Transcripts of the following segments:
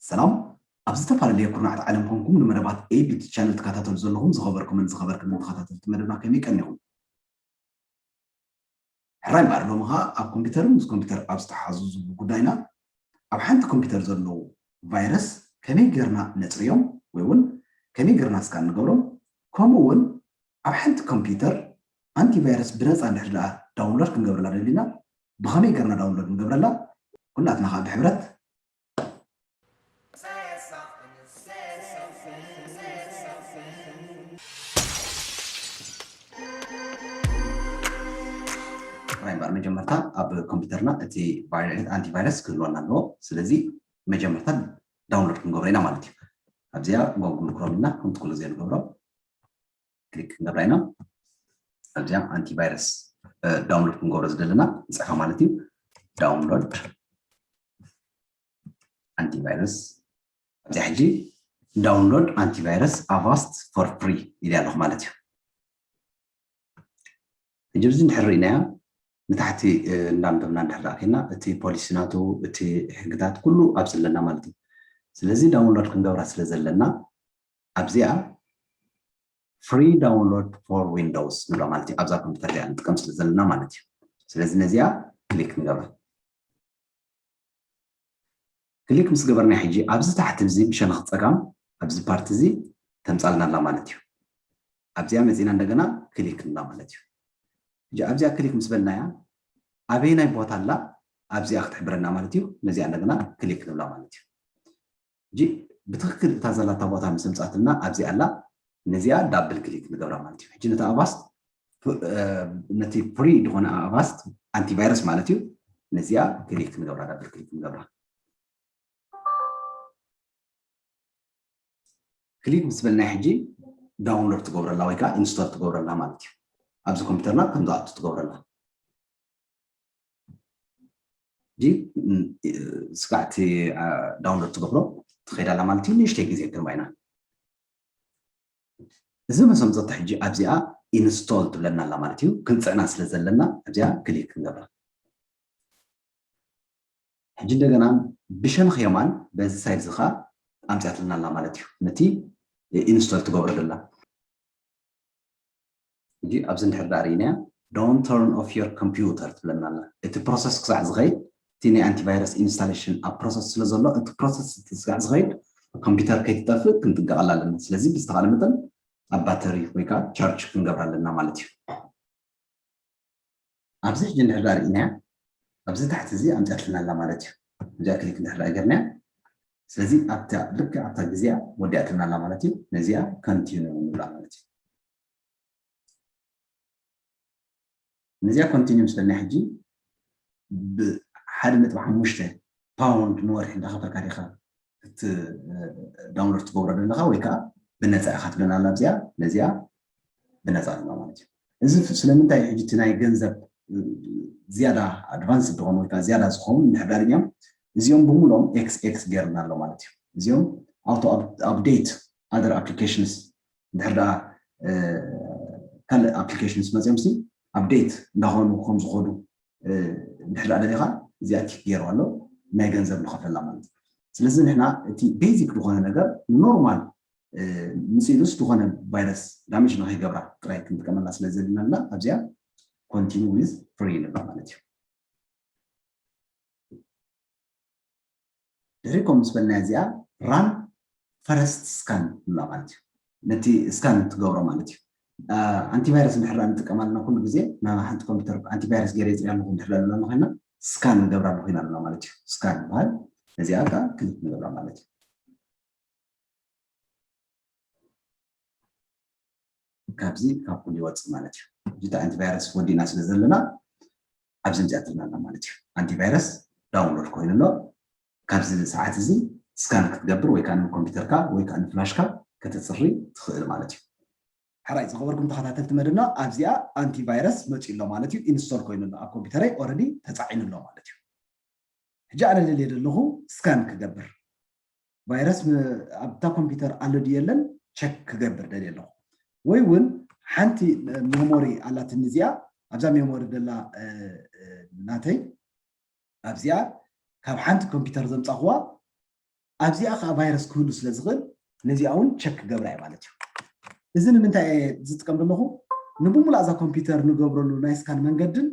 ሰላም። ኣብ ዝተፈላለየ ኩርናዕቲ ዓለም ኮንኩም ንመደባት ኤቢቲ ቻነል ትከታተሉ ዘለኹም ዝኸበርኩምን ዝኸበርክንን ተኸታተልቲ መደብና ከመይ ቀኒኹም? ሕራይ እምበኣር ሎሚ ኸኣ ኣብ ኮምፒውተርን ምስ ኮምፒውተር ኣብ ዝተሓዙ ዝብሉ ጉዳይና ኣብ ሓንቲ ኮምፒውተር ዘለዉ ቫይረስ ከመይ ጌርና ነጽርዮም ወይ እውን ከመይ ጌርና ስካን ንገብሮም፣ ከምኡ እውን ኣብ ሓንቲ ኮምፒውተር ኣንቲቫይረስ ብነጻ እንድሕር ደኣ ዳውንሎድ ክንገብረላ ደሊና ብኸመይ ጌርና ዳውንሎድ ንገብረላ ኩላትና ኸኣ ብሕብረት ራይምባር መጀመርታ ኣብ ኮምፒውተርና እቲ ኣንቲቫይረስ ክህልወና ኣለዎ። ስለዚ መጀመርታ ዳውንሎድ ክንገብሮ ኢና ማለት እዩ። ኣብዚኣ ጎግል ክሮም ኢልና ከምቲ ኩሉ ግዜ ንገብሮ ክሊክ ክንገብራ ኢና። ኣብዚኣ ኣንቲቫይረስ ዳውንሎድ ክንገብሮ ዝደለና ንፅሕፋ ማለት እዩ። ዳውንሎድ ኣንቲቫይረስ ኣብዚ ሕጂ ዳውንሎድ ኣንቲቫይረስ ኣቫስት ፎር ፍሪ ኢለ ኣለኹ ማለት እዩ። ሕጂ ብዚ እንድሕር ርኢናያ ንታሕቲ እንዳንበብና እንድሕር ደኣ ኮይና እቲ ፖሊሲ ናቱ እቲ ሕግታት ኩሉ ኣብዚ ኣለና ማለት እዩ። ስለዚ ዳውንሎድ ክንገብራ ስለ ዘለና ኣብዚኣ ፍሪ ዳውንሎድ ፎር ዊንዶውስ ንብላ ማለት እዩ። ኣብዛ ኮምፒውተር እዚኣ ንጥቀም ስለ ዘለና ማለት እዩ። ስለዚ ነዚኣ ክሊክ ንገብራ። ክሊክ ምስ ገበርና ሕጂ ኣብዚ ታሕቲ እዚ ብሸነኽ ጸጋም ኣብዚ ፓርቲ እዚ ተምጻልና ኣላ ማለት እዩ። ኣብዚኣ መጺና እንደገና ክሊክ ንብላ ማለት እዩ። ሕጂ ኣብዚኣ ክሊክ ምስ በልናያ ኣበይናይ ቦታ ኣላ ኣብዚኣ ክትሕብረና ማለት እዩ። ነዚኣ እንደገና ክሊክ ንብላ ማለት እዩ። ሕጂ ብትኽክል እታ ዘላታ ቦታ ምስ ኣምጻትልና ኣብዚኣ ኣላ ነዚኣ ዳብል ክሊክ ንገብራ ማለት እዩ። ሕጂ ነቲ ኣቫስት ነቲ ፍሪ ዝኾነ ኣቫስት ኣንቲቫይረስ ማለት እዩ። ነዚኣ ክሊክ ንገብራ ዳብል ክሊክ ንገብራ። ክሊክ ምስ በልናይ ሕጂ ዳውንሎድ ትገብረላ ወይ ከዓ ኢንስቶል ትገብረላ ማለት እዩ። ኣብዚ ኮምፒውተርና ከም ዝኣቱ ትገብረላ። ሕጂ ስጋዕቲ ዳውንሎድ ትገብሮ ትኸይዳላ ማለት እዩ። ንእሽተይ ግዜ ክንባ ኢና። እዚ መሰምዘቲ ሕጂ ኣብዚኣ ኢንስቶል ትብለና ኣላ ማለት እዩ። ክንፅዕና ስለ ዘለና ኣብዚኣ ክሊክ ክንገብራ። ሕጂ እንደገና ብሸነኽ የማን በዚ ሳይድ እዚ ኸዓ ኣምፅኣትልና ኣላ ማለት እዩ። ነቲ ኢንስቶል ትገብሮ ዘላ ሕጂ ኣብዚ እንድሕር ደኣ ርኢናያ don't turn off your computer ትብለና ኣላ። እቲ ፕሮሰስ ክሳዕ ዝኸይድ እቲ ናይ ኣንቲቫይረስ ኢንስታሌሽን ኣብ ፕሮሰስ ስለ ዘሎ እቲ ፕሮሰስ እቲ ክሳዕ ዝኸይድ ኮምፒውተር ከይትጠፍእ ክንጥንቀቐላ ኣለና። ስለዚ ብዝተኻለ መጠን ኣብ ባተሪ ወይ ከዓ ቻርጅ ክንገብራ ኣለና ማለት እዩ። ኣብዚ ሕጂ እንድሕር ደኣ ርኢናያ ኣብዚ ታሕቲ እዚ ኣምፅኣትልና ኣላ ማለት እዩ። እዚኣ ክሊክ እንድሕር ደኣ ጌርናያ ስለዚ ኣብታ ልክዕ ኣብታ ግዜኣ ወዲኣትልና ኣላ ማለት እዩ። ነዚኣ ኮንቲኑ ንብላ ማለት እዩ። ነዚኣ ኮንቲኑ ምስ በልና ሕጂ ብሓደ ነጥቢ ሓሙሽተ ፓውንድ ንወርሒ እንዳኸፈልካ ዲኻ እቲ ዳውንሎድ ትገብሮ ዘለኻ ወይ ከዓ ብነፃ ኢኻ ትብለና ኣላ ኣብዚኣ ነዚኣ ብነፃ ድማ ማለት እዩ። እዚ ስለምንታይ ሕጂ እቲ ናይ ገንዘብ ዝያዳ ኣድቫንስ ዝኾኑ ወይ ከዓ ዝያዳ ዝኸውን እንድሕር ዳርኛም እዚኦም ብምሎም ኤክስ ኤክስ ገይርና ኣሎ ማለት እዩ። እዚኦም ኣውቶ ኣፕዴት ኣደር ኣፕሊኬሽንስ እንድሕር ደኣ ካልእ ኣፕሊኬሽንስ መፅኦም ሲ ኣፕዴት እንዳኾኑ ከም ዝኾኑ እንድሕር ደኣ ደሊኻ እዚኣ ቲክ ገይሩ ኣሎ ናይ ገንዘብ ንኸፈላ ማለት እዩ። ስለዚ ንሕና እቲ ቤዚክ ዝኾነ ነገር ንኖርማል ምፅኢሉስ ዝኾነ ቫይረስ ዳሜጅ ንኸይገብራ ጥራይ ክንጥቀመላ ስለ ዘለና ኣብዚኣ ኮንቲኒ ዊዝ ፍሪ ንብላ ማለት እዩ። ድሕሪ ከም ምስ በልና እዚኣ ራን ፈረስት ስካን ንብላ ማለት እዩ። ነቲ ስካን ትገብሮ ማለት እዩ። ኣንቲቫይረስ እንድሕር እንጥቀም ኣለና ኩሉ ግዜ ናብ ሓንቲ ኮምፒውተር ኣንቲቫይረስ ገይረ የፅርያ ኣለኹ እንድሕር ኣለና ኮይና ስካን ንገብራ ኣለኹ ኢና ኣለና ማለት እዩ። ስካን ይበሃል። ነዚኣ ከዓ ክሊክ ንገብራ ማለት እዩ። ካብዚ ካብ ኩሉ ይወፅእ ማለት እዩ። ዲጂታል ኣንቲቫይረስ ወዲና ስለ ዘለና ኣብዚ ምፅኣትልና ኣላ ማለት እዩ። ኣንቲቫይረስ ዳውንሎድ ኮይኑ ኣሎ። ካብዚ ሰዓት እዚ ስካን ክትገብር ወይ ከዓ ንኮምፒውተርካ ወይ ከዓ ንፍላሽካ ከተፅሪ ትኽእል ማለት እዩ። ሕራይ ዝኸበርኩም ተኸታተልቲ መደብና ኣብዚኣ ኣንቲቫይረስ መፂኡ ኣሎ ማለት እዩ። ኢንስቶል ኮይኑ ኣሎ ኣብ ኮምፒውተረይ ኦረዲ ተፃዒኑ ኣሎ ማለት እዩ። ሕጂ ኣነ ደልየ ዘለኹ ስካን ክገብር ቫይረስ ኣብታ ኮምፒውተር ኣሎ ድዩ የለን ቸክ ክገብር ደልየ ኣለኹ። ወይ እውን ሓንቲ ሜሞሪ ኣላትኒ እዚኣ ኣብዛ ሜሞሪ ደላ ናተይ ኣብዚኣ ካብ ሓንቲ ኮምፒውተር ዘምፃኽዋ ኣብዚኣ ከዓ ቫይረስ ክህሉ ስለ ዝኽእል ነዚኣ እውን ቸክ ክገብራ እየ ማለት እዩ። እዚ ንምንታይ እየ ዝጥቀም ዘለኹ? ንብሙላ እዛ ኮምፒውተር ንገብረሉ ናይ ስካን መንገድን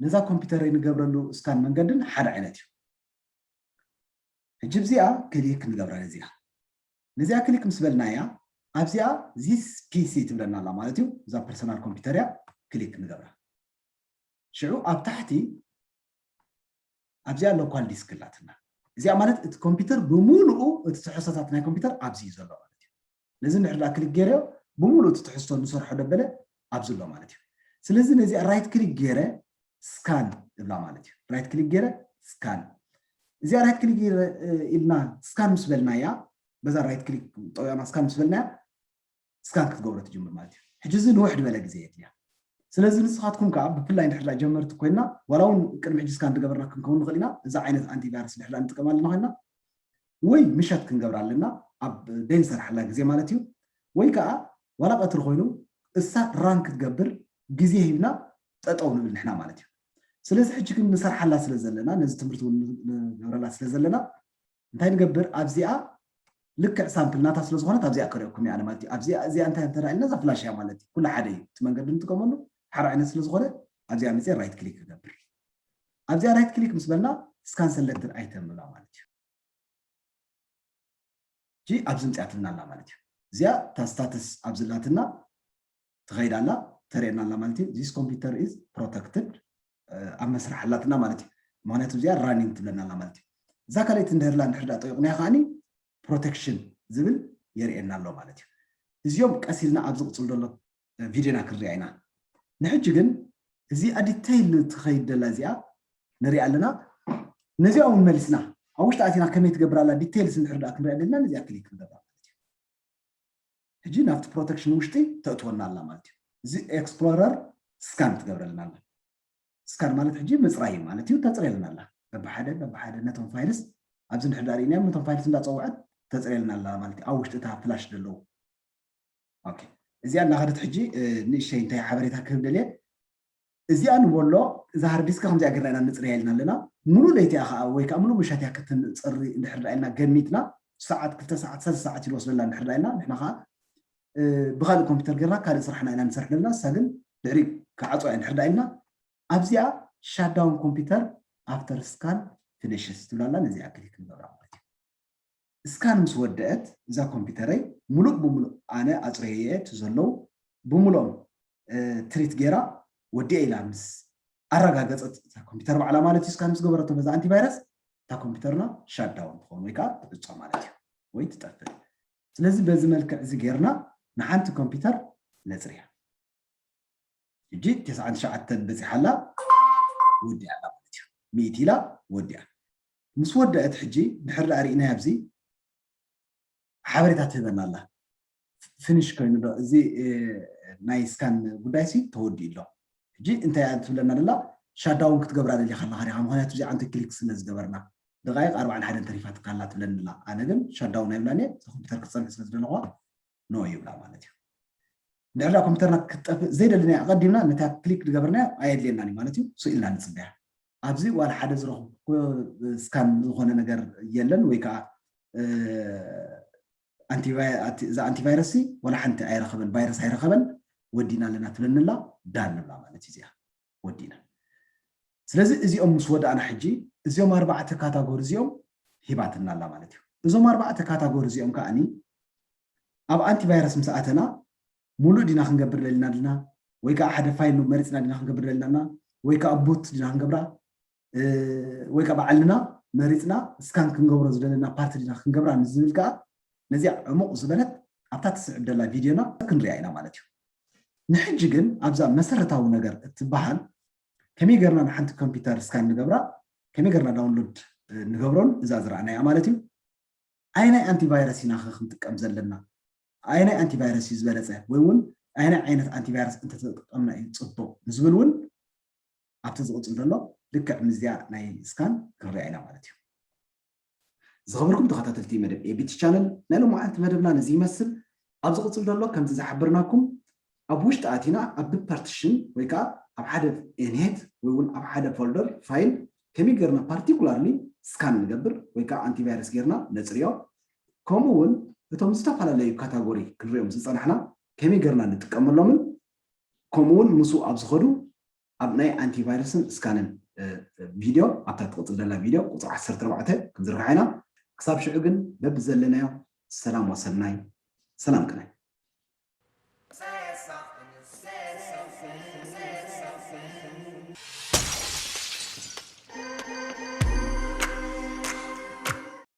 ነዛ ኮምፒውተር ንገብረሉ ስካን መንገድን ሓደ ዓይነት እዩ። ሕጂ እዚኣ ክሊክ ንገብራ ነዚኣ ነዚኣ ክሊክ ምስ በልናያ ኣብዚኣ ዚስ ፒሲ ትብለና ኣላ ማለት እዩ። እዛ ፐርሰናል ኮምፒውተር እያ። ክሊክ ንገብራ ሽዑ ኣብ ታሕቲ ኣብዚኣ ሎካል ዲስክ ኣላትና። እዚኣ ማለት እቲ ኮምፒውተር ብምሉኡ እቲ ትሕዝቶታት ናይ ኮምፒውተር ኣብዚ እዩ ዘሎ ማለት እዩ። ነዚ እንድሕር ደኣ ክሊክ ገይረዮ ብምሉኡ እቲ ትሕዝቶ ንሰርሖ ደበለ ኣብዚ ኣሎ ማለት እዩ። ስለዚ ነዚኣ ራይት ክሊክ ገይረ ስካን እብላ ማለት እዩ። ራይት ክሊክ ገይረ ስካን እዚኣ ራይት ክሊክ ኢልና ስካን ምስ በልናያ በዛ ራይት ክሊክ ጠውያና ስካን ምስ በልናያ ስካን ክትገብሮ ትጅምር ማለት እዩ። ሕጂ እዚ ንውሕ ዝበለ ግዜ የድልያ። ስለዚ ንስኻትኩም ከዓ ብፍላይ እንድሕር ጀመርቲ ኮይና ዋላ እውን ቅድሚ ሕጂ ስካን ዝገበርና ክንከውን ንኽእል ኢና። እዛ ዓይነት ኣንቲቫይረስ እንድሕር ንጥቀም ኣለና ኮይና ወይ ምሸት ክንገብር ኣለና ኣብ ደይንሰርሓላ ግዜ ማለት እዩ። ወይ ከዓ ዋላ ቀትሪ ኮይኑ እሳ ራን ክትገብር ግዜ ሂብና ጠጠው ንብል ንሕና ማለት እዩ። ስለዚ ሕጂ ግን ንሰርሓላ ስለ ዘለና ነዚ ትምህርቲ እውን ንገብረላ ስለ ዘለና እንታይ ንገብር ኣብዚኣ ልክዕ ሳምፕል ናታ ስለ ዝኾነት ኣብዚኣ ከሪኦኩም እያ ማለት እዩ። ኣብዚኣ እዚኣ እንታይ ተረእልና እዛ ፍላሽ እያ ማለት እዩ። ኩሉ ሓደ እዩ እቲ መንገዲ ንጥቀመሉ ሓደ ዓይነት ስለ ዝኾነ ኣብዚኣ መፅየ ራይት ክሊክ ክገብር ኣብዚኣ ራይት ክሊክ ምስ በልና ስካን ሰለክትድ ኣይተም ንብላ ማለት እዩ። ሕጂ ኣብዚ ምፅኣትና ኣላ ማለት እዩ። እዚኣ እታ ስታተስ ኣብዚ ላትና ትኸይድ ኣላ ተርእየና ኣላ ማለት እዩ። This computer is protected ኣብ መስርሕ ኣላትና ማለት እዩ። ምክንያቱ እዚኣ ራኒንግ ትብለና ኣላ ማለት እዩ። እዛ ካልኣይቲ እንድሕርላ እንድሕር ዳ ጠይቁና ከዓኒ ፕሮቴክሽን ዝብል የርእየና ኣሎ ማለት እዩ። እዚኦም ቀስ ኢልና ኣብዚ ቅፅል ዘሎ ቪድዮና ክንሪኣ ኢና። ንሕጂ ግን እዚኣ ዲተይል ትኸይድ ደላ እዚኣ ንሪኣ ኣለና። ነዚኣ እውን መሊስና ኣብ ውሽጢ ኣቲና ከመይ ትገብር ኣላ ዲተይልስ እንድሕር ደኣ ክንሪኣ ደልና ነዚኣ ክሊክ ንገብራ ማለት እዩ። ሕጂ ናብቲ ፕሮቴክሽን ውሽጢ ተእትወና ኣላ ማለት እዩ። እዚ ኤክስፕሎረር ስካን ትገብረልና ኣላ። ስካን ማለት ሕጂ ምፅራይ ማለት እዩ። ተፅርየልና ኣላ በብሓደ በብሓደ ነቶም ፋይልስ ኣብዚ እንድሕር ደኣ ርኢናዮም ነቶም ፋይልስ እንዳፀውዐት ተፅርየልና ኣላ ማለት እዩ። ኣብ ውሽጢ እታ ፍላሽ ዘለዉ እዚኣ እናኸደት ሕጂ ንእሽተይ እንታይ ሓበሬታ ክህብ ደልየ እዚኣ ንበሎ እዛ ሃርድ ዲስክ ከምዚኣ ገርና ኢና ንፅርያ ኢልና ኣለና። ሙሉእ ለይቲ እያ ከዓ ወይ ከዓ ሙሉእ ምሸት እያ ክትፅሪ እንድሕር ደኣ ኢልና ገሚትና ሰዓት ክልተ ሰዓት ሰለስተ ሰዓት ኢሉ ወስደላ እንድሕር ደኣ ኢልና ንሕና ከዓ ብካልእ ኮምፒውተር ገርና ካልእ ስራሕና ኢና ንሰርሕ ዘለና። እሳ ግን ድሕሪ ክዓፅዋ እያ እንድሕር ደኣ ኢልና ኣብዚኣ shut down computer after scan finishes ትብላላ ነዚኣ ክሊክ ንገብራ ማለት እዩ። ስካን ምስ ወደአት እዛ ኮምፒውተረይ ሙሉእ ብሙሉእ ኣነ ኣፅረየየ እቲ ዘለዉ ብምሉኦም ትሪት ገይራ ወዲአ ኢላ ምስ ኣረጋገፀት እታ ኮምፒውተር ባዕላ ማለት እዩ ስካን ምስ ገበረቶ በዛ ኣንቲቫይረስ እታ ኮምፒውተርና ሻዳውን ትኸውን ወይ ከዓ ትዕፆ ማለት እዩ ወይ ትጠፍእ። ስለዚ በዚ መልክዕ እዚ ገይርና ንሓንቲ ኮምፒውተር ነፅርያ። ሕጂ ተስዓን ትሽዓተን በፂሓላ ወዲኣ ኣላ ማለት እዩ። ሚእቲ ኢላ ወዲኣ ምስ ወደአት ሕጂ ድሕር ዳኣ ርኢናዮ ኣብዚ ሓበሬታ ትህበና ኣላ። ፍኒሽ ኮይኑ ዶ እዚ ናይ ስካን ጉዳይ ሲ ተወዲኡ ኣሎ። ሕጂ እንታይ እያ ትብለና ደላ ሻዳውን ክትገብራ ደሊኻ ኣለኻ ዲኻ ምክንያቱ እዚ ዓንተ ክሊክ ስለ ዝገበርና ደቃይቅ ኣርባዓን ሓደን ተሪፋትካ ኣላ ትብለኒ ኣላ። ኣነ ግን ሻዳውን ኣይብላኒ እዛ ኮምፒተር ክትፀንሕ ስለ ዝደለኹዋ ኖ ይብላ ማለት እዩ። እንድሕር ኮምፒተርና ክትጠፍእ ዘይደለናዮ ኣቐዲምና ነታ ክሊክ ዝገበርናዮ ኣየድልየናን እዩ ማለት እዩ። ስኢልና ንፅበያ ኣብዚ ዋላ ሓደ ዝረኽብኩ ስካን ዝኾነ ነገር የለን ወይ ከዓ እዛ ኣንቲቫይረስ ዋላ ሓንቲ ኣይረኸበን ቫይረስ ኣይረኸበን ወዲና ኣለና ትብለንላ ዳን ንብላ ማለት እዩ እዚኣ ወዲና። ስለዚ እዚኦም ምስ ወዳእና ሕጂ እዚኦም ኣርባዕተ ካታጎሪ እዚኦም ሂባትና ኣላ ማለት እዩ። እዞም ኣርባዕተ ካታጎሪ እዚኦም ከዓኒ ኣብ ኣንቲቫይረስ ምስ ኣተና ሙሉእ ዲና ክንገብር ደሊና ዲና ወይ ከዓ ሓደ ፋይል መሪፅና ዲና ክንገብር ደሊና ወይ ከዓ ቡት ዲና ክንገብራ ወይ ከዓ ባዕልና መሪፅና ስካን ክንገብሮ ዝደለና ፓርቲ ዲና ክንገብራ ንዝብል ከዓ ነዚኣ ዕሙቕ ዝበለት ኣብታ ትስዕብ ደላ ቪድዮና ክንሪኣ ኢና ማለት እዩ። ንሕጂ ግን ኣብዛ መሰረታዊ ነገር እትበሃል ከመይ ገርና ንሓንቲ ኮምፒውተር ስካን ንገብራ ከመይ ገርና ዳውንሎድ ንገብሮን እዛ ዝረኣናያ ማለት እዩ። ኣይናይ ኣንቲቫይረስ ኢና ክንጥቀም ዘለና ኣይናይ ኣንቲቫይረስ እዩ ዝበለፀ ወይ እውን ኣይናይ ዓይነት ኣንቲቫይረስ እንተተጠቀምና እዩ ፅቡቅ ንዝብል እውን ኣብቲ ዝቕፅል ዘሎ ልክዕ ምዝያ ናይ ስካን ክንሪኣ ኢና ማለት እዩ። ዝኸበርኩም ተኸታተልቲ መደብ ኤቢቲ ቻነል ናይ ሎማዓንቲ መደብና ነዚ ይመስል። ኣብ ዝቕፅል ዘሎ ከምቲ ዝሓበርናኩም ኣብ ውሽጢ ኣቲና ኣብ ብ ፓርቲሽን ወይ ከዓ ኣብ ሓደ ኤንሄት ወይ እውን ኣብ ሓደ ፎልደር ፋይል ከመይ ጌርና ፓርቲኩላርሊ ስካን ንገብር ወይ ከዓ ኣንቲቫይረስ ጌርና ነፅርዮ፣ ከምኡ እውን እቶም ዝተፈላለዩ ካታጎሪ ክንሪኦም ዝፀናሕና ከመይ ጌርና ንጥቀመሎምን ከምኡ እውን ምስኡ ኣብ ዝኸዱ ኣብ ናይ ኣንቲቫይረስን ስካንን ቪድዮ ኣብታ ትቕፅል ዘላ ቪድዮ ቁፅሪ ዓሰርተ ኣርባዕተ ክንዝርግሓ ኢና። ክሳብ ሽዑ ግን በብዘለናዮ ሰላም ወሰናይ ሰላም ቅናይ።